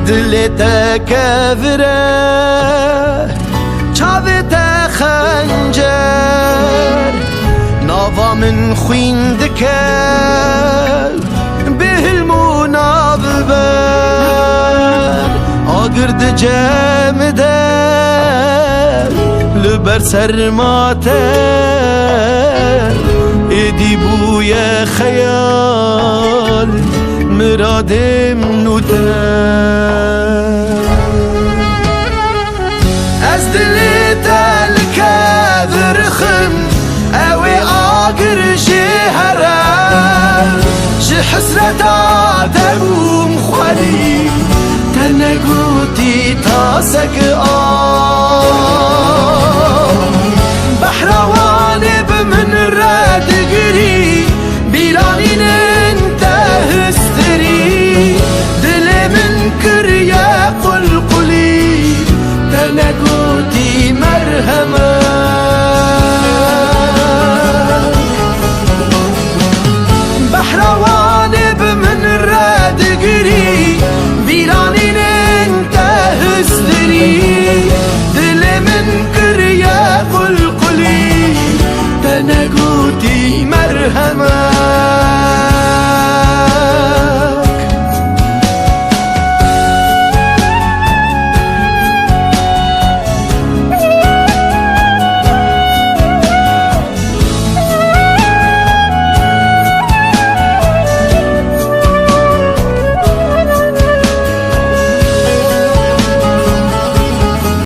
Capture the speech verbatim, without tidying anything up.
Dilê te kevir e, çavê te xencer, nava min xwîn dike, bêhilm û navber, agir dicemide li ber serma te, êdî bûye xeyal miradê min û te. Ez dilê te li kevir xim, ew ê agir jê here. Ji hesreta te bûm xwelî, te negotî tasek a